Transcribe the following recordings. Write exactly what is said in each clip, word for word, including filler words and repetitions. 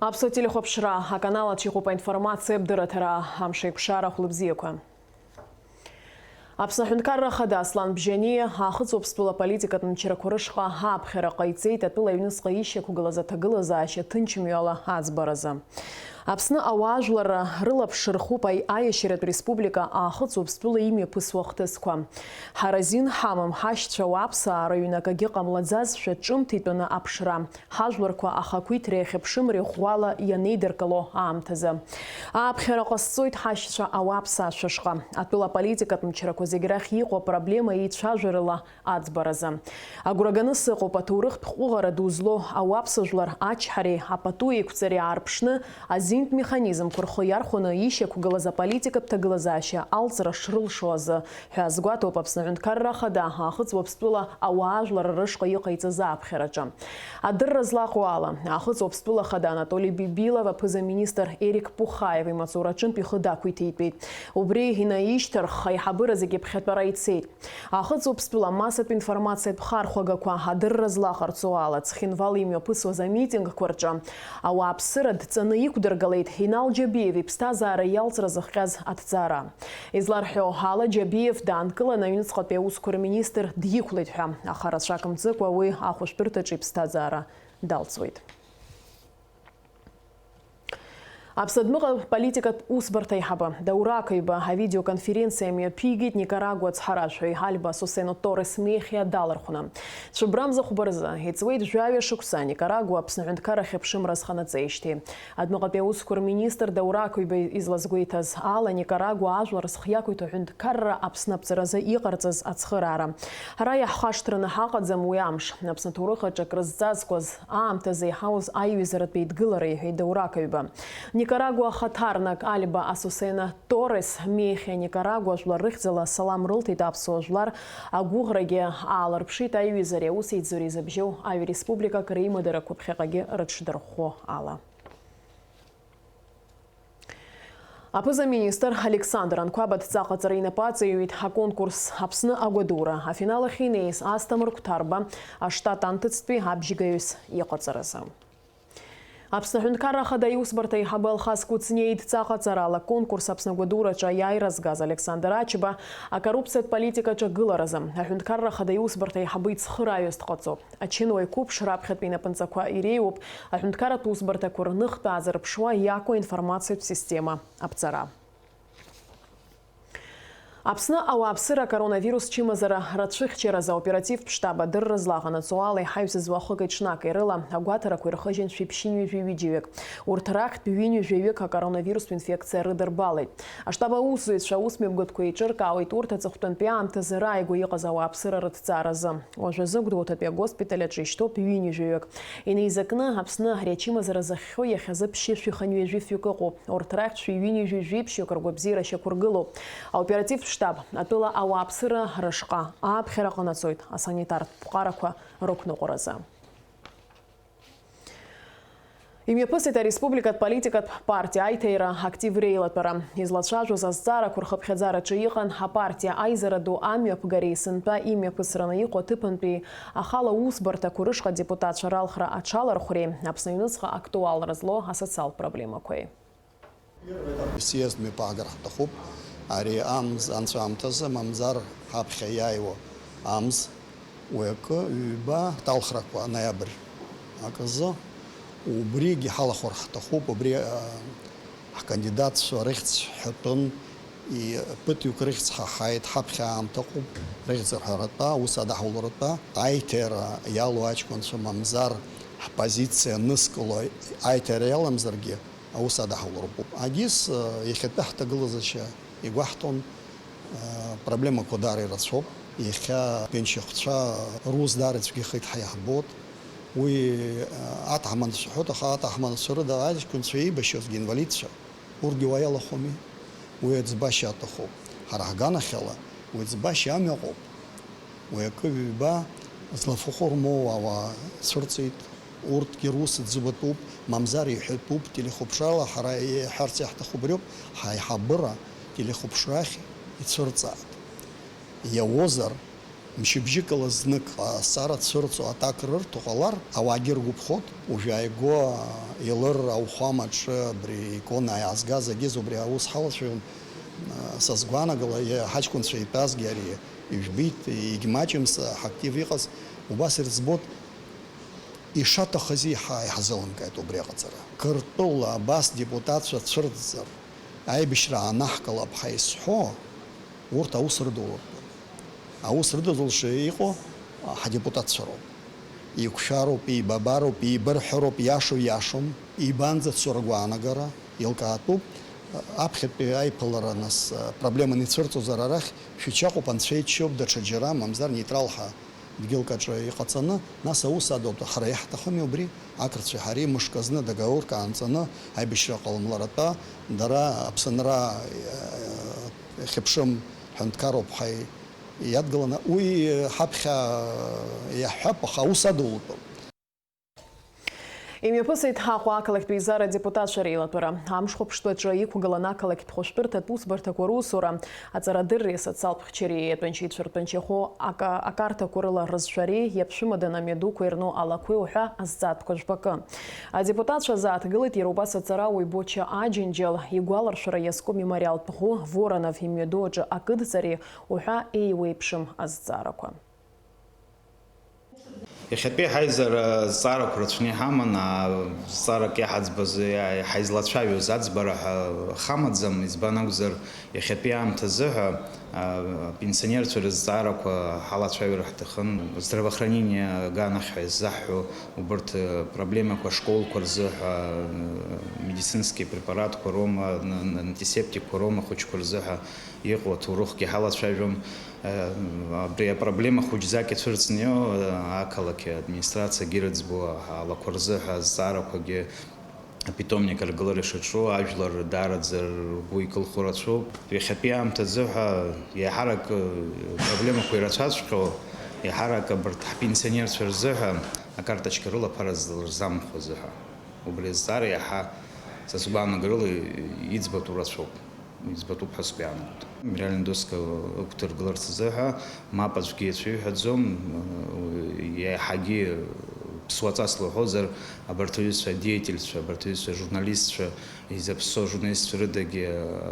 Аԥсуа телехәаԥшра аканал аҿы иҟоуп аинформациа абдырраҭара, амш еиқәшара, хәлыбзиақәа. Аԥсны Аҳәынҭқарра Ахада Аслан Бжьаниа Аахыҵ Уаԥстәыла аполитикатә мчрақәа рышҟа ааԥхьара ҟаиҵеит атәыла аҩныҵҟа ишьақәгылаз аҭагылазаашьа ҭынчымҩала аӡбаразы. Аԥсны ауаажәларра рылаԥш рхуп аи-, аиашьаратә республика Аахыҵ Уаԥстәыла имҩаԥысуа ахҭысқәа. Ҳаразин ҳамам, ҳашьцәа уааԥсаа рыҩны акагьы ҟамлаӡазшәа ҿымҭ итәаны аԥшра, ҳажәларқәа ахақәиҭреи ахьыԥшымреи ӷәӷәала ианеидыркыло аамҭазы. Ааԥхьара ҟасҵоит ҳашьцәа ауааԥсаа шәышҟа. Атәыла аполитикатә мчрақәа зегь рахь иҟоу апроблема еицәажәарала аӡбаразы. Агәра ганы сыҟоуп, аҭоурыхтә ҟәыӷара ду злоу ауаԥсыжәлар ачҳареи апату еиқәҵареи аарԥшны, азинтә механизмқәа рхы иархәаны ишьақәгылаз аполитикатә ҭагылазаашьа алҵра шрылшо азы, ҳәа азгәаҭоуп Аԥсны Аҳәынҭқарра Ахада Аахыҵ Уаԥстәыла ауаажәларра рышҟа иҟаиҵаз ааԥхьараҿы. Адырра злаҟоу ала, Аахыҵ Уаԥстәыла Ахада Анатоли Бибилов аԥыза-министр Ерик Пухаев имаҵураҿынтә ихы дақәиҭитәит. Убри инаишьҭархх, аиҳабыра зегьы ԥхьатәара ицеит. Аахыҵ Уаԥстәыла амассатә информациатә хархәагақәа адырра злаҟарҵо ала, Цхинвал имҩаԥысуаз амитингқәа рҿы ауааԥсыра дҵаны иқәдыргалеит Инал Џьабиев иԥсҭазаара иалҵра зыхҟьаз аҭҵаара. Изларҳәо ала, Џьабиев даанкыланы аҩныҵҟатәи аусқәа рминистр диқәлеит ҳәа, аха рацәак мҵыкәа уи ахәышәтәырҭаҿы иԥсҭазаара далҵуеит. Аԥсадмыҟа политикатә усбарҭа аиҳабы Даур Акаҩба авидеоконференциа мҩаԥигеит Никарагуа ацҳаражәҳәаҩ Альба Асусено Торрес Мехиа далархәны. Цәыббрамза хәба рзы, иҵуеит жәаҩа шықәса Никарагуа Аԥсны аҳәынҭқаррахь аԥшымра азханаҵеижьҭеи. Адмыҟатәи аусқәа рминистр Даур Акаҩба излазгәеиҭаз ала, Никарагуа ажәлар зхы иақәиҭу аҳәынҭқарра Аԥсны аԥҵаразы иҟарҵаз ацхыраара. Ҳара иаҳхашҭраны ҳаҟаӡам уи амш. Аԥсны аҭоурых аҿы акрызҵазкуаз аамҭазы иҳауз аиҩызаратә еидгылара, иҳәеит Даур Акаҩба. Никарагуа ахаҭарнак Альба Асусена Торрес Мехиа Никарагуа жәлар рыхьӡала асалам рылҭеит аԥсуа жәлар, агәыӷрагьы аалырԥшит аиҩызареи аусеицуреи зыбжьоу аҩ республикак реимадарақәа ԥхьаҟагьы рыҽдырхәо ала. Аԥыза-министр Александр Анқәаб адҵаҟаҵара инапы аҵаҩуеит аконкурс Аԥсны агәадура афинал ахь инеиз Асҭамыр Қәҭарба аштат анҭыҵтәи абжьгаҩыс иҟаҵаразы. Аԥсны аҳәынҭқарра ахада иусбарҭа аиҳабы Алхас Кәыҵниа идҵаҟаҵарала конкурс Аԥсны агәадураҿы аиааира згаз Александр Ачба акоррупциатә политика аҿагыларазы аҳәынҭқарра ахада иусбарҭа аиҳабы ицхырааҩыс дҟаҵоуп. Ачынуаҩ қәыԥш раԥхьатәи инапынҵақәа иреиуоуп аҳәынҭқарратә усбарҭақәа рныхтә аазырԥшуа иаку аинформациатә система аԥҵара. Аԥсны ауааԥсыра акоронавирус чымазара рацәыхьчаразы аоперативтә штаб адырра злаҟанаҵо ала, иҳаҩсыз уахыки-ҽнаки рыла агәаҭарақәа ирхыжьын шәиԥшьынҩажәи ҩыџьаҩык. Урҭ рахьтә ҩынҩажәаҩык акоронавирустә инфекциа рыдырбалеит. Аштаб аусзуҩцәа аусмҩаԥгатәқәа еиҿыркаауеит урҭ аҵыхәтәантәи аамҭазы рааигәа иҟаз ауааԥсыра рыҭҵааразы. Уажәазы Гәдоуҭатәи агоспиталь аҿы ишьҭоуп ҩынҩажәаҩык. Инеизакны Аԥсны ари ачымазара зыхьхьоу иахьазы ԥшьышәи хынҩажәи фҩык ыҟоуп. Урҭ рахьтә шәи ҩынҩажәи жәиԥшьҩык ргәабзиара шьақәыргылоуп. Аоперативтә штаб атәыла ауааԥсыра рышҟа ааԥхьара ҟанаҵоит асанитартә ԥҟарақәа рықәныҟәаразы. Имҩаԥысит ареспубликатә политикатә партиа аиҭаира актив реилатәара. Излацәажәоз азҵаарақәа рхыԥхьаӡараҿы иҟан апартиа аизара ду амҩаԥгареи сынтәа имҩаԥысраны иҟоу аҭыԥантәи ахала усбарҭақәа рышҟа адепутатцәа ралхра аҽалархәреи Аԥсны аҩныҵҟа актуалра злоу асоциалтә проблемақәеи. Съезд мҩаԥаагар ҳҭахуп. Ари амз анҵәамҭазы, мамзар ҳаԥхьа иааиуа амз, уи акы, ҩба ҭалхрақәа ноиабр аказы, убригьы ҳалахәыр ҳҭахуп, убри, а, ҳкандидатцәа рыхьӡ ҳҳәатәын, и-, ԥыҭҩык рыхьӡ ҳаҳаит, ҳаԥхьа аамҭа ыҟоуп, рыхьӡ рҳәаратәа, аус адаҳуларатәа, аиҭаира иалоу аҷкәынцәа, мамзар ҳпозициа анызкыло аиҭаира иаламзаргьы, аус адаҳуларатәуп. Агьыс, э, иахьатәи ҳҭагылазаашьа игәаҳҭон, э, проблемақәа даара ирацәоуп. Иахьа пенсиахәцәа рус даара ицәгьахеит ҳәа иаҳбоит. Уи, э, аҭаҳмадцәа ҳәоит, аха аҭаҳмадцәа рыда аҷкәынцәа еибашьуазгьы инвалидцәа, урҭгьы уа иалахәыми. Уи аӡбашьа аҭахуп. Ҳара ҳганахьала уи аӡбашьа амҩа аҟоуп. Уи акы ҩба злафахәы рмоуа ауаа цәырҵит. Урҭгьы рус ӡбатәуп, мамзар иҳәатәуп, телехәаԥшрала ҳара иҳәарц иаҳҭаху убриоуп, ҳаиҳабыра телехәаԥшрахь ицәырҵааит. Иауазар, Мчыбжьыкала знык азҵаара цәырҵуа атак рырҭо ҟалар, ауаагьы ргәаԥхоит, уажә ааигәа Елыр ауахәамаҿы абри икона иаазгаз агьыз убри аус ҳалацәажәон, са сгәаанагала, ҳаҷкәынцәа итәазгьы ари ижәбеит, егьмаҷым ҳактив иҟаз, убас ирыӡбоит, ишаҭахыз иаҳа-, иаҳзеилымкааит убри аҟаҵара. Қырҭтәыла абас депутатцәа цәырҵзар, аибашьра аанаҳкылап ҳәа изҳәо, урҭ аус рыдулатәуп. Аус рыдызулша иҟоу ҳадепутатцәа роуп. Еиқәшәароуп, еибабароуп, еибырҳәароуп, иашоу иашам, ибанӡацо ргәаанагара еилкаатәуп. Аԥхьатәи аиԥылара, нас, проблеманы ицәырҵозар арахь, шәычаҟәоуп, анцәа иџьшьоуп, даҽаџьара, мамзар нейтрал ҳәа дгьылк аҿы иҟаҵаны, нас аус адуп, ҳара иаҳҭахыми убри, ақырҭцәеи ҳареи мышк азны договорк аанҵаны, аибашьра ҟалымларатәа, дара Аԥсынра, э, ихьыԥшым ҳәынҭқарроуп ҳәа иадгыланы, уи ҳаԥхьа иаҳҳәап, аха аус адулатәуп. Имҩаԥысит Аҟәа ақалақьтә еизара адепутатцәа реилатәара. Амшхәаԥштәаҿы иқәгылан ақалақьтә хәышәтәырҭатә усбарҭақәа русура, аҵарадырреи асоциалтә хьчареи, атәанчеицәа ртәанчахәы ака-, акарҭақәа рыла рызшәареи, иаԥшәымаданы амҩадуқәа ирну алақәеи уҳәа азҵаатәқәа жәпакы. Адепутатцәа азааҭгылеит иара убас аҵарауаҩ Боча Аџьынџьал игәаларшәара иазку мемориалтә ӷәы Воронов имҩаду аҿы акыдҵареи уҳәа еиуеиԥшым азҵаарақәа. Иахьатәи ҳаизара зҵаарақәа рацәаны иҳаман, аа, зҵаарак иаҳаӡбаз, иа-, ҳаизлацәажәоз аӡбара ҳәа хамаӡам, избан акәзар, иахьатәи аамҭазы ҳәа, аа, апенсионерцәа рызҵаарақәа ҳалацәажәар ҳҭахын, здравоохранение аганахь ҳәа иззаҳҳәо убарҭ, э, проблемақәа, ашколқәа рзы ҳәа, э, медицинские препаратқәа роума, н-, н-, антисептикқәа роума ахәыҷқәа рзы ҳәа иҟоу аҭоурыхгьы ҳалацәажәон. Абри апроблема хәыҷӡак ицәырҵны иоуа ақалақь администрациагьы ирыӡбо алақәа рзы ҳәа азҵаарақәагьы апитомник аргылара ишаҿу ажәлар даараӡа ргәы икылхо рацәоуп. Иахьатәи аамҭазы ҳәа еиҳарак проблемақәа ирацәаҵәҟьоу, еиҳарак абарҭ ҳпенсионерцәа рзы ҳәа акарточка рылаԥара рзамхо азы ҳәа. Убри азҵаара иаҳа са сгәаанагарала иӡбатәу рацәоуп. Иӡбатәуп ҳәа сгәы иаанагоит. Мемориальный доск ықәдыргыларц азыҳәа мап аӡәгьы иацәиҳәаӡом, еиҳагьы ԥсуаҵас луҳәозар, абарҭ аҩызцәа адеятельцәа, абарҭ аҩызцәа ажурналистцәа, изаԥсоу ажурналистцәа рыдагьы,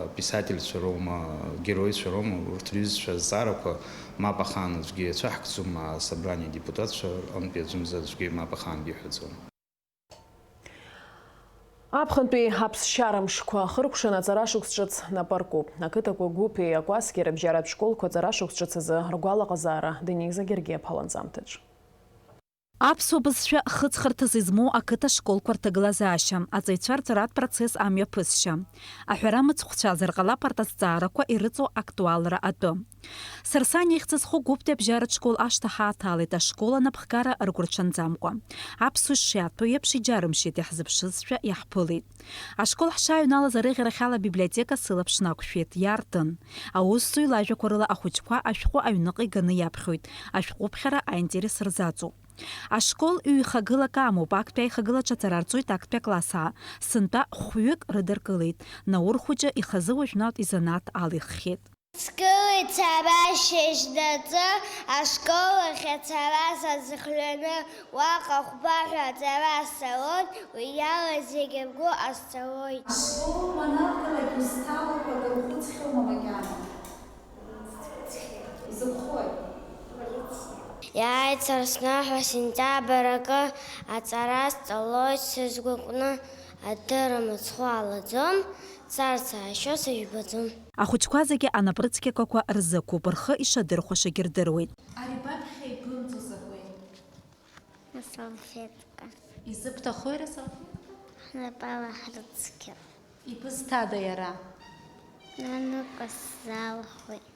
аписательцәа роума, героицәа роума, урҭ рҩызцәа азҵаарақәа мап ахаан аӡәгьы иацәаҳкӡом, асобрание адепутатцәа рҟынтәи аӡәымзар аӡәгьы мап ахаангьы иҳәаӡом. Аԥхынтәи аԥсшьара мшқәа ахыркәшан аҵарашықәс ҿыц нап аркуп. Ақыҭақәа гәыԥи акәасқьеи рыбжьаратә школқәа аҵарашықәс ҿыц азы ргәалаҟазаара Дениза Гергиаԥҳа ланҵамҭаҿ. Аԥсуа бызшәа хыҵхырҭас измоу ақыҭа школқәа рҭагылазаашьа, аҵаҩцәа рҵаратә процесс амҩаԥысшьа, аҳәара мыцхәцәа зырҟалап арҭ азҵаарақәа ирыҵоу актуалра атәы. Сарсан ихьӡ зху гәыԥтәи абжьаратә школ ашҭа ҳааҭалеит, ашкол анапхгара ргәырҽанӡамкәа. Аԥсуа ишиаҭәоу еиԥш иџьарымшьеит, иаҳзыԥшызшәа иаҳԥылеит. Ашкол ҳшааҩналаз арыӷьарахьала абиблиотека сылаԥш нақәшәеит, иаартын. Аусзуҩ лажәақәа рыла ахәыҷқәа ашәҟәы аҩныҟа иганы иаԥхьоит, ашәҟәыԥхьара аинтерес рзаҵоуп. Ашкол ҩ-хагылак амоуп, актәи аихагылаҿы аҵара рҵоит актәи аклассаа, сынтәа хәҩык рыдыркылеит, Наур хәыҷы ихазы уажәнатә изанааҭ алиххьеит. Сгылеит сара шьыжьнаҵы ашкол ахь ацара сазыхҩаны, уаҟа хәба ҳәа аҵара сцалон, уи ала зегьы ргәы ҟасҵалоит. Ашкол уанақәлак узҭалақәа дырхәыцхьоума макьана? Узыԥхоит? Иааит сара снаҳәа сентиабр акы аҵара сҵалоит сызгәыкны, адырра мыцхәы алаӡом, царц аашьо сыжәбаӡом. Ахәыҷқәа зегьы анапрыцқьақәақәа рзықәуп, рхы ишадырхәашагьы рдыруеит. Ари баԥхьа ибымҵо закәи? Асалфетка. Изыбҭахуи ара асалфетка? Ҳнапала ҳрыцқьап. Ибызҭада иара? Наныҟа сзалхуеит.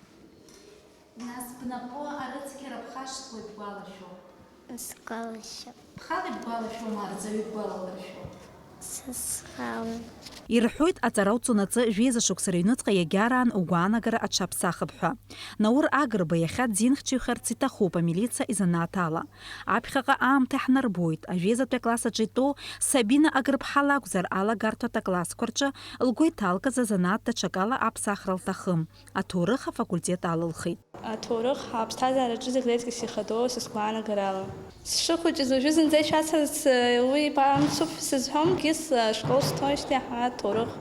Нас бнапы арыцқьара бхашҭуеит, бгәалашәо? Сгәалашәап. Бхала ибгәалашәома, арҵаҩы бгәалалыршәо? Сызхалон. Ирҳәоит, аҵара уцунаҵы жәеиза шықәса рыҩныҵҟа иагьараан угәаанагара аҽаԥсахып ҳәа. Наур Агрба иахьа дзинхьчаҩхарц иҭахуп амилициа изанааҭ ала. Аԥхьаҟа аамҭа ҳнарбоит, ажәеизатәи акласс аҿы итәоу Сабина Агрыԥҳа лакәзар, алагарҭәатә аклассқәа рҿы лгәы иҭалкыз азанааҭ даҽакала аԥсахра лҭахым. Аҭоурых афакультет алылхит. Аҭоурых ҳаԥсҭазаараҿы зегь реиҵкыс ихадоу са сгәаанагарала. Сшыхәыҷыз уажәы зынӡа ишәасҳәарц, уи бамцуп сызҳәом, кгьы ашкол сҭоижьҭеи ҳа аҭоурых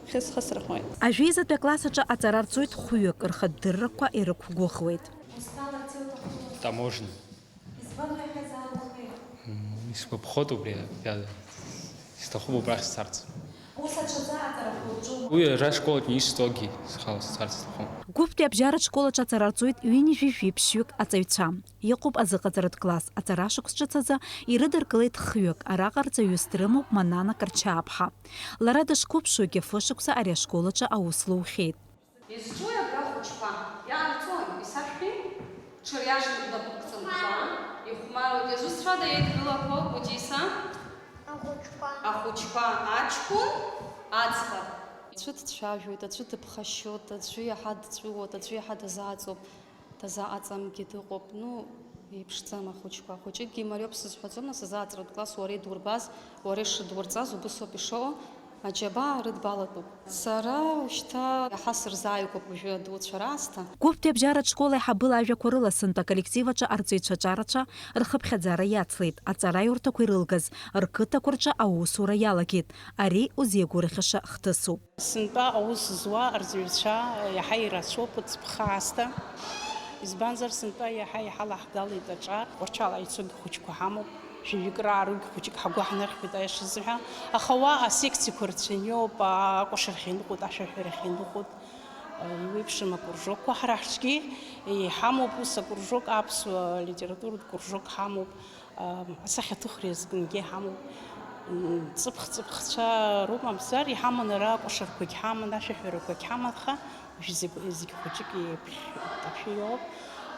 хьысха сырхоит. Ажәеизатәи акласс аҿы аҵара рҵоит хәҩык, рхатә дыррақәа ирықәгәыӷуеит. Таможня. Избан уи ахьазаалухи? М, исгәаԥхоит убри, иа-, исҭахуп убрахь сцарц. Ус аҽазааҵарақәа уаҿума? Уи ара школаҿ исҵогьы схала сцарц сҭахым. Гәыԥтәи абжьаратә школ аҿы аҵара рҵоит ҩынҩажәи жәиԥшьҩык аҵаҩцәа. Иҟоуп азыҟаҵаратә класс, аҵара шықәс ҿыц азы ирыдыркылеит хҩык, араҟа рҵаҩыс дрымоуп Манана Карчааԥҳа. Лара дышқәыԥшуагьы фышықәса ари ашкол аҿы аус лухьеит. Изҿуи абра ахәыҷқәа? Иаарҵуан, исашәҳәеи? Ҽыриашаны бнапык ҵымхуа, ихәмаруеит. Иазусҭцәада еидгылақәо, Гәдиса? Ахәыҷқәа. Ахәыҷқәа, аҷкәын, аӡӷаб. Аӡәы дцәажәоит, аӡәы дыԥхашьоит, аӡәы иаҳа дҵәыуоит, аӡәы иаҳа дазааҵоуп, дазааҵамгьы дыҟоуп. Ну, еиԥшӡам ахәыҷқәа. Ахәыҷыкгьы имариоуп сызҳәаӡом, нас азааҵратә класс уара идурбаз, уара ишыдурҵаз убысоуп ишыҟоу. Аџьабаа рыдбалатәуп. Сара ушьҭа иаҳа сырзааигәоуп уажәы адуцәа раасҭа. Гәыԥтәи абжьаратә школ аиҳабы лажәақәа рыла сынтәа аколлектив аҿы арҵаҩцәа аҿарацәа рхыԥхьаӡара иацлеит, аҵараиурҭақәа ирылгаз рқыҭақәа рҿы аусура иалагеит. Ари узеигәырӷьаша хҭысуп. Сынтәа аус зуа арҵаҩцәа иаҳа ирацәоуп, ҵыԥх аасҭа. Избанзар, сынтәа иаҳа иҳалаҳгалеит аҿар. Тҟәарчал ицогь хәыҷқәа ҳамоуп. Жәаҩык раарогь хәыҷык ҳагәы ҳнархьуеит, аиаша азыҳәан. Аха уа асекциақәа рацәаҩуп, акәашарахь иныҟәоит, ашәаҳәарахь иныҟәоит. Иуеиԥшым акружокқәа ҳара ҳҿгьы иҳамоуп, ус акружок, аԥсуа литературатә кружок ҳамоуп, асахьаҭыхреи азкынгьы ҳамоуп. Ҵыԥх-ҵыԥхцәа роуп мамзар, иҳаман ара акәашарақәагь ҳаман, ашәаҳәарақәагь ҳаман, аха уажәы зегь, зегь хәыҷык еиԥш-, еиԥшшәа иоуп.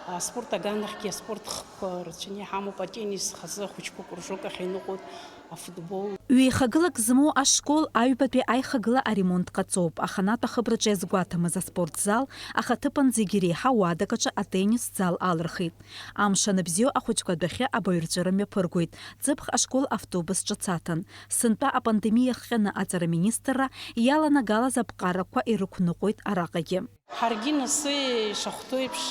Аспорт аганахьгьы аспорт хкқәа рацәаны иҳамоуп, атеннис хазы ахәыҷқәа кружок ахь иныҟәоит, афутбол. Ҩеихагылак змоу ашкол аҩбатәи аихагыла аремонт ҟаҵоуп, аханатә ахыбраҿы иазгәаҭамыз аспорт зал ахаҭыԥан зегьы иреиҳау уадак аҿы атеннис зал алырхит. Амш аныбзиоу ахәыҷқәа адәахьы абаҩрҵәыра мҩаԥыргоит, ҵыԥх ашкол автобус ҿыц аҭан. Сынтәа апандемиа ахҟьаны аҵара министрра иаланагалаз аԥҟарақәа ирықәныҟәоит араҟагьы. Ҳаргьы нас ишахәҭоу еиԥш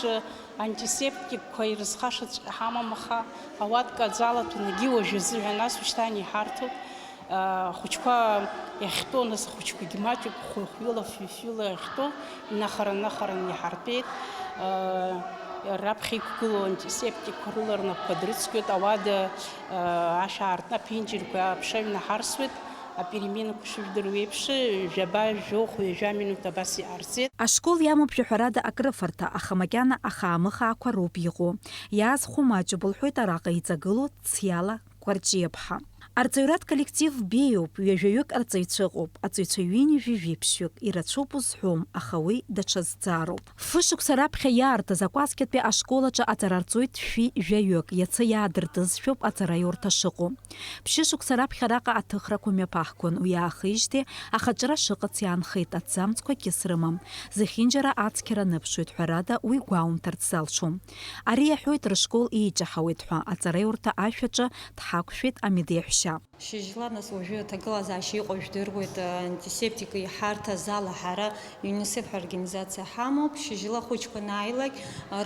антисептикқәа ирызхашаҵәҟьа ҳамам, аха ауатка аӡы алаҭәаны егьи уажәазыҳәа, нас ушьҭан иҳарҭоит. Ахәыҷқәа иахьтәоу, нас ахәыҷқәагьы маҷуп, хәҩы-хәҩыла, фҩы-фҩыла иахьтәоу, инахара-нахараны иҳартәеит. Раԥхьа иқәгылоу антисептикқәа рыла рнапқәа дрыцқьоит, ауада ашә аартны аԥенџьырқәа аԥша ҩнаҳарсуеит. Апеременақәа шыжәдыруа еиԥш, жәаба, жәохә, ҩажәа минуҭ абас иҟарҵеит. Ашкол иамоуп жәаҳәарада акрыфарҭа, аха макьана ахаамыхаақәа роуп иҟоу. Иаазхәо маҷуп, лҳәоит араҟа иҵагылоу Циала Кәарҷиаԥҳа. Арҵаҩратә коллектив беиоуп, ҩажәаҩык арҵаҩцәа ыҟоуп, аҵаҩцәа ҩынҩажәи жәиԥшьҩык, ирацәоуп узҳәом, аха уи даҽа зҵаароуп. Фышықәса раԥхьа иаартыз акәасқьатәи ашкол аҿы аҵара рҵоит шәи жәаҩык, иацы иаадыртызшәоуп аҵараиурҭа шыҟоу. Ԥшьышықәса раԥхьа араҟа аҭыхрақәа мҩаԥаҳгон, уи аахижьҭеи ахаҿра шыҟац иаанхеит, аҭӡамцқәа кьыс рымам. Зехьынџьара ацқьара аныԥшуеит, ҳәарада, уи гәаумҭарц залшом. Ари иаҳәоит, рышкол еиҷаҳауеит ҳәа, аҵараиурҭа ашә аҿы дҳақәшәеит Амиди иаҳәшьа. Шьыжьла, нас, уажәы аҭагылазаашьа иҟоу жәдыруеит, антисептика иҳарҭаз ала ҳара ЮНИСЕФ ҳәа организациа ҳамоуп. Шьыжьла ахәыҷқәа анааилак,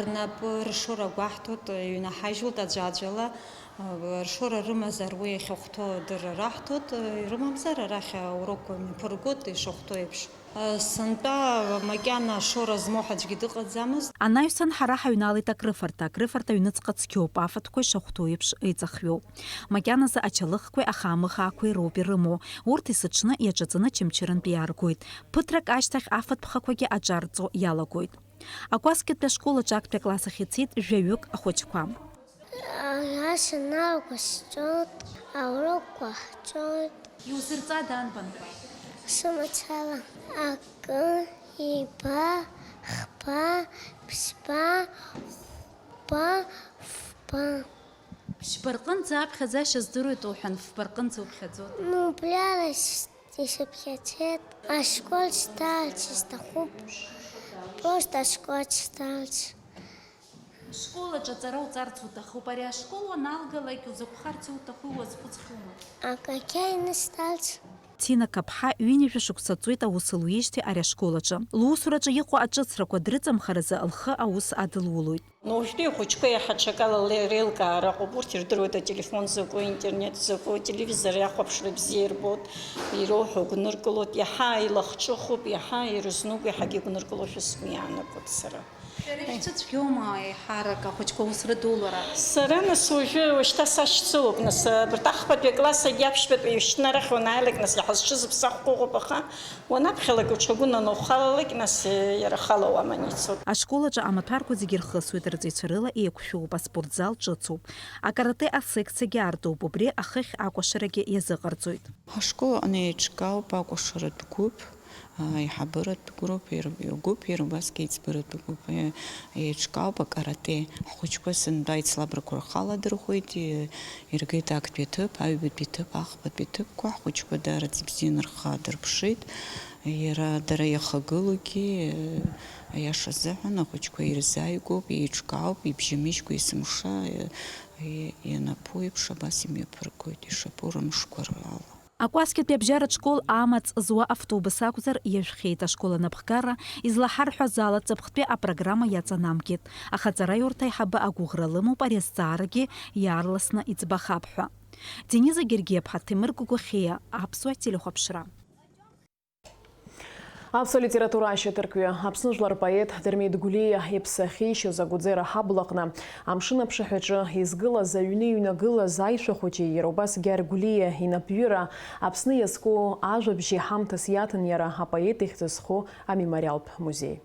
рнапы ршора гәаҳҭоит, иҩнаҳажьлоит аӡәаӡәала. Ршора рымазар уи иахьахәҭоу адырра раҳҭоит, ирымамзар арахь аурокқәа мҩаԥыргоит ишахәҭоу еиԥш. Сынтәа макьана ашора змоу ҳаӡәгьы дыҟаӡамызт. Анаҩсан ҳара ҳаҩналеит акрыфарҭа, акрыфарҭа аҩныҵҟа цқьоуп, афатәқәа ишахәҭоу еиԥш еиҵахҩоуп. Макьаназы ачалыхқәеи ахаамыхаақәеи роуп ирымоу, урҭ есыҽны иаҿаҵаны Очамчырантә иааргоит. Ԥыҭрак ашьҭахь афатә-хақәагьы аҿарҵо иалагоит. Акәасқьатәи ашкол аҿы актәи акласс ахь ицеит жәаҩык ахәыҷқәа. Ара санаалга сҵоит, аурокқәа ҳҵоит. Иузырҵада анбанқәа? Сымацара: акы, ҩба, хԥа, ԥшьба, хәба, фба. Ԥшьба рҟынӡа аԥхьаӡашьа здыруеит уҳәан, фба рҟынӡа уԥхьаӡоит. Ну, убри ала ишьҭ-, ишыԥхьаӡеит. Ашкол шьҭалҵ сҭахуп. Просто ашкол шьҭалҵ. Ашкол аҿы аҵара уҵарц уҭахуп. Ари ашкол уаналгалак, узакәхарц иуҭаху уазхәыцхьоума? Акакьаины сҭалҵ. Ҭина Каԥҳа ҩынҩажәа шықәса ҵуеит аус луижьҭеи ари ашкол аҿы. Лусураҿы иҟоу аҿыцрақәа дрыҵамхаразы лхы аус адылулоит. Уажәтәи ахәыҷқәа иаҳа ҽакала ле-, реилкаара ыҟоуп. Урҭ ирдыруеит ателефон закәу, интернет закәу, ателевизор иахәаԥшра бзиа ирбоит, ироуҳәо гәныркылоит, иаҳа илахҿыхуп, иаҳа ирызныҟәо, иаҳагьы гәныркылошәа сгәы иаанагоит сара. Шәара ишәцәыцәгьоума еиҳарак ахәыҷқәа аус рыдулара? Сара, нас, уажәы, уажәшьҭа сашьцылоуп, нас, абарҭ ахԥатәи аклассгьы аԥшьбатәи ишьҭнарахь уанааилак, нас, иҳазҿыз аԥсахәқәа ыҟоуп, аха уанаԥхьалак уҽагәынаны ухалалак, нас, иара ахала уаман ицоит. Ашкол аҿы амаҭәарқәа зегьы рхысуеит, рҵаҩцәа рыла еиқәшәоуп, аспортзал ҿыцуп. Акарате асекциагьы аартуп, убри ахыхь акәашарагьы иазыҟарҵоит. Ҳашкол аҟны еиҿкаауп акәашаратә гәыԥ, аиҳабыратә гәыԥ, ир-, гәыԥ, иара убасгьы аиҵбыратә гәыԥ, е-, еиҿкаауп акарате. Ҳхәыҷқәа сынтәа аицлабрақәа рхы аладырхәеит, и-, иргеит актәи аҭыԥ, аҩбатәи аҭыԥ, ахԥатәи аҭыԥқәа. Ҳхәыҷқәа даараӡа ибзианы рхы аадырԥшит. Иара дара иахагылоугьы, аиаша азыҳәан, ахәыҷқәа ирзааигәоуп, еиҿкаауп, ибжьамыжькәа есымша, и-, ианаԥу еиԥш абас имҩаԥыргоит, ишаԥу рымшқәа рала. Акәасқьатәи абжьаратә школ амаҵ зуа автобус акәзар, иажәхьеит ашкол анапхгара излаҳарҳәаз ала, ҵыԥхтәи апрограмма иаҵанамкит. Аха аҵараиурҭа аиҳабы агәыӷра лымоуп ари азҵаарагьы иаарласны иӡбахап ҳәа. Дениза Гергиаԥҳа, Ҭемыр Гәыгәахьиа, Аԥсуа телехәаԥшра. Аԥсуа литература ашьаҭаркҩы, Аԥсны жәлар рпоет Дырмит Гәлиа иԥсы ахьишьоз Агәӡера ҳаблаҟны, амшын аԥшаҳәаҿы изгылаз аҩны иҩнагылаз аишәа хәыҷи иара убас Гьаргь Гәлиа инапҩыра Аԥсны иазку ажәабжьи ҳамҭас иаҭан иара апоет ихьӡ зху амемориалтә музеи.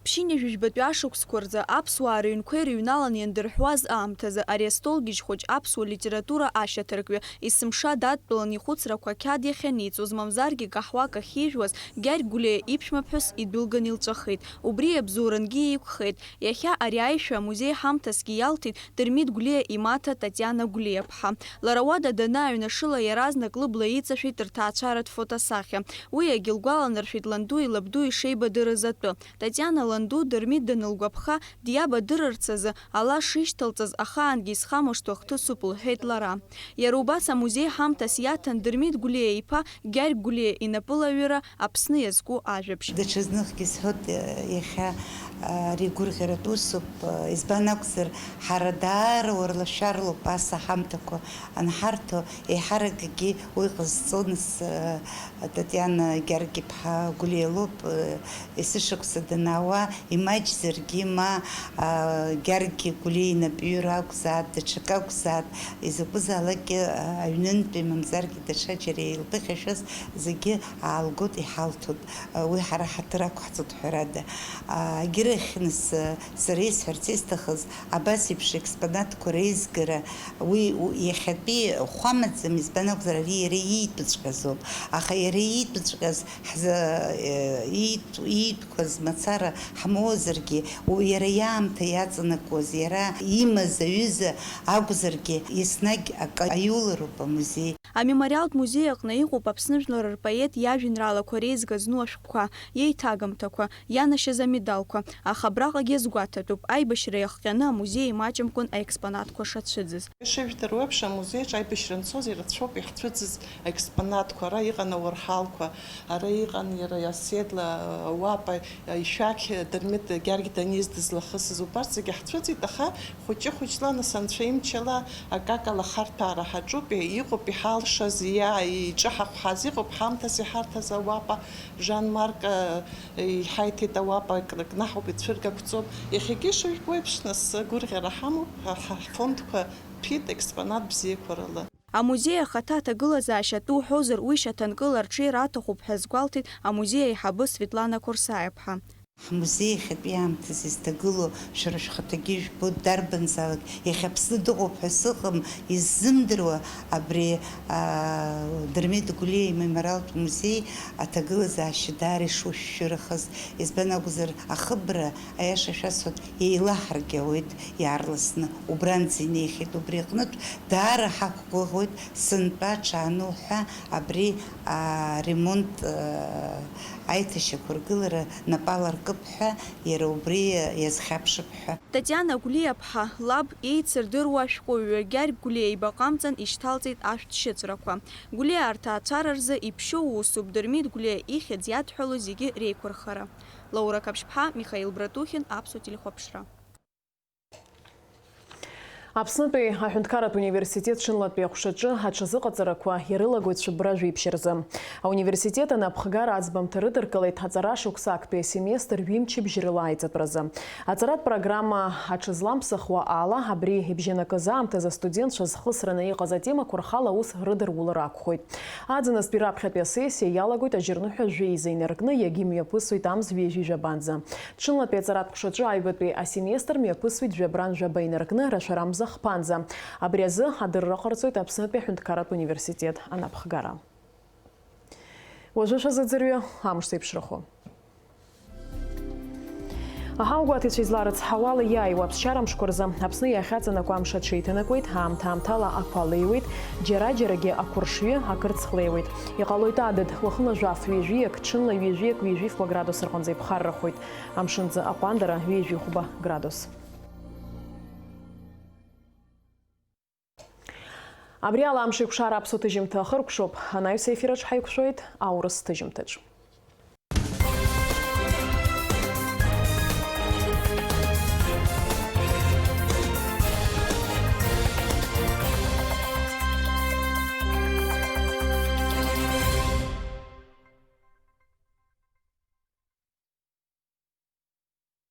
Ԥшьынҩажәи жәбатәи ашықәсқәа рзы аԥсуаа рыҩнқәа ирыҩналан иандырҳәуаз аамҭазы ари астолгьежь хәыҷ аԥсуа литература ашьаҭаркҩы есымша дадтәалан ихәыцрақәа ақьаад иахьаниҵоз, мамзаргьы каҳуак ахьижәуаз Гьаргь Гәлиа иԥшәмаԥҳәыс идәылган илҵәахит. Убри иабзоурангьы еиқәхеит. Иахьа ари аишәа амузеи ҳамҭасгьы иалҭеит Дырмит Гәлиа имаҭа Татиана Гәлиаԥҳа. Лара уада данааҩнашыла, иаразнак лыбла иҵашәеит рҭаацәаратә фотосахьа. Уи иагьылгәаланаршәеит ландуи лабдуи шеибадырыз атәы. Татиана ланду Дырмит данылгәаԥха, диабадырырц азы ала шишьҭалҵаз ахаангьы исхамышҭуа хҭысуп, лҳәеит лара. Иара убас амузеи ҳамҭас иаҭан Дырмит Гәлиа иԥа Гьаргь Гәлиа инапылаҩыра Аԥсны иазку ажәабжь. Даҽазныхгьы сҳәоит, иахьа ари гәырӷьаратә усуп, избан акәзар, ҳара даара уарлашәарлоуп ас аҳамҭақәа анҳарҭо, еиҳаракгьы уи ҟазҵо, нас, Татиана Гьаргь-иԥҳа Гәлиа лоуп, есышықәса данаауа, имаҷзаргьы, ма, а, Гьаргь Гәлиа инапҩыра акәзаат, даҽакы акәзаат, изакәызаалакгьы, а, аҩнынтәи, мамзаргьы даҽаџьара илԥыхьашәаз зегьы аалгоит, иҳалҭоит. А, уи ҳара ҳаҭыр ақәҳҵоит, ҳәарада. А, агьырахь, нас, а, сара исҳәарц исҭахыз, абас еиԥш експонатқәа реизгара, уи у-, иахьатәи хәы амаӡам, избан акәзар, ари иара иитәыҵәҟьазоуп. Аха иара иитәыҵәҟьаз ҳза-, э, иит-, иитәқәаз мацара ҳмоуазаргьы, у-, иара иаамҭа иаҵанакуаз, иара имаз аҩыза акәзаргьы, еснагь акы аиулароуп амузеи. Амемориалтә музеи аҟны иҟоуп Аԥсны жәлар рпоет иажәеинраалақәа реизга зну ашәҟәқәа, иеиҭагамҭақәа, ианашьаз амедалқәа, аха абраҟагьы иазгәаҭатәуп, аибашьра иахҟьаны амузеи имаҷымкәан аекспонатқәа шацәыӡыз. Ишыжәдыруа еиԥш, амузеиаҿ аибашьра анцоз ирацәоуп иаҳцәыӡыз аекспонатқәа, ара иҟан ауарҳалқәа, ара иҟан иара Иаседла, уапа, ишәақь Дырмит Гьаргь даниз дызлахысыз, убарҭ зегьы ҳцәыӡит, аха хәыҷы-хәыҷла, нас, анцәа имчала, акакала ахарҭәаара ҳаҿуп, иҟоуп иҳалшаз, иа-, иҿаҳахәҳаз, иҟоуп ҳамҭас иҳарҭаз ауапа, Жан-Марк, э, иҳаиҭеит ауапа, кны-, кнаҳауп, ицәыргақәҵоуп. Иахьагьы ишыжәбо еиԥш, нас, гәырӷьара ҳамоуп, ҳа, ҳа, ҳфондқәа ԥиит експонат бзиақәа рыла. Амузеи ахаҭа аҭагылазаашьа атәы уҳәозар, уи шьаҭанкыла арҽеира аҭахуп ҳәа азгәалҭеит амузеи аиҳабы Светлана Қорсаиаԥҳа. Ҳмузеи иахьатәи аамҭазы изҭагылоу шәара шәхаҭагьы ижәбоит, дарбанзаалак иахьа Аԥсны дыҟоуп ҳәа сыҟам, иззымдыруа абри, аа, Дырмит Гәлиа имемориалтә музеи аҭагылазаашьа даара ишушәшәырахаз, избан акәзар, ахыбра, аиаша шәасҳәап, еилаҳаргьы ауеит иаарласны, убранӡа инеихьеит, убри аҟнытә даара ҳақәгәыӷуеит, сынтәа ҽаану ҳәа абри, аа, ремонт, аа, аиҭашьақәыргылара напы аларкып ҳәа, иара убри иазхьаԥшып ҳәа. Татиана Гәлиаԥҳа лаб еицырдыруа ашәҟәыҩҩы Гьаргь Гәлиа ибаҟа амҵан ишьҭалҵеит ашәҭ шьыҵәрақәа. Гәлиа арҭаацәара рзы иԥшьоу усуп Дырмит Гәлиа ихьӡ иадҳәалоу зегьы реиқәырхара. Лаура Қаԥшьԥҳа, Михаил Братухин, Аԥсуа телехәаԥшра. Аԥснытәи аҳәынҭқарратә университет ҽынлатәи аҟәшаҿы аҽазыҟаҵарақәа ирылагоит шәыбра жәиԥшь рзы. Ауниверситет анапхгара аӡбамҭа рыдыркылеит аҵара шықәса актәи асеместр ҩымчыбжь рыла аиҵатәразы. Аҵаратә программа аҽызламԥсахуа ала, абри ибжьанаказы аамҭазы астудентцәа зхысраны иҟаз атемақәа рхала аус рыдырулар акәхоит. Аӡыназтәи раԥхьатәи асессиа иалагоит ажьырныҳәа жәеиза инаркны, иагьымҩаԥысуеит амза ҩажәи жәабанӡа. Ҽынлатәи аҵаратә ҟәшаҿы аҩбатәи асеместр мҩаԥысуеит жәабран жәаба инаркны, рашәарамза хԥанӡа. Абри азы адырра ҟарҵоит Аԥснытәи аҳәынҭқарратә университет анапхгара. Уажәы шәазыӡырҩы амш зеиԥшрахо. Аҳауагәаҭаҩцәа изларыцҳауала иааиуа аԥсшьара мшқәа рзы Аԥсны иахьаҵанакуа амш аҽеиҭанакуеит, аамҭа-аамҭала ақәа леиуеит, џьара-џьарагьы ақәыршҩы акырцх леиуеит. Иҟалоит адыд, уахынла жәаф ҩажәиак, ҽынла ҩажәиак, ҩажәи фба градус рҟынӡа иԥхаррахоит. Амшынӡы аҟәандара ҩажәи хәба градус. Абри ала амш еиқәшара аԥсуа ҭыжьымҭа ахыркәшоуп, анаҩс аефираҿ ҳаиқәшәоит аурыс ҭыжьымҭаҿ.